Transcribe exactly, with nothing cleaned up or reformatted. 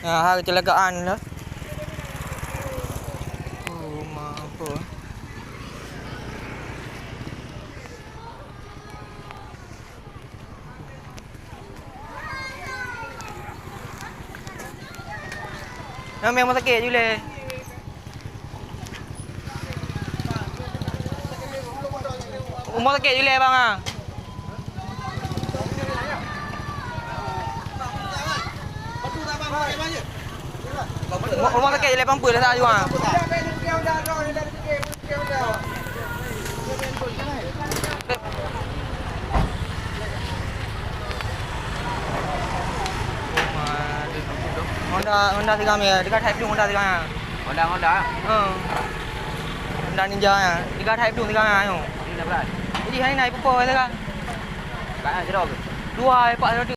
Nah, ha kecelakaan lah. Oh, ma apa? Nyang mé rumoh sakét ju lé. Rumoh sakét ju lé, bang, ah. Rumoh, rumoh sakét ju lé, pampeue dah ju, ah. Honda, Honda tiga mil, tiga type dua Honda tiga mil. Honda, Honda. Ha. Honda Ninja ya, tiga type dua tiga mil. Ini berapa? Jadi hari ni ipoh-poh tiga. Banyak jeruk. Dua, empat, satu.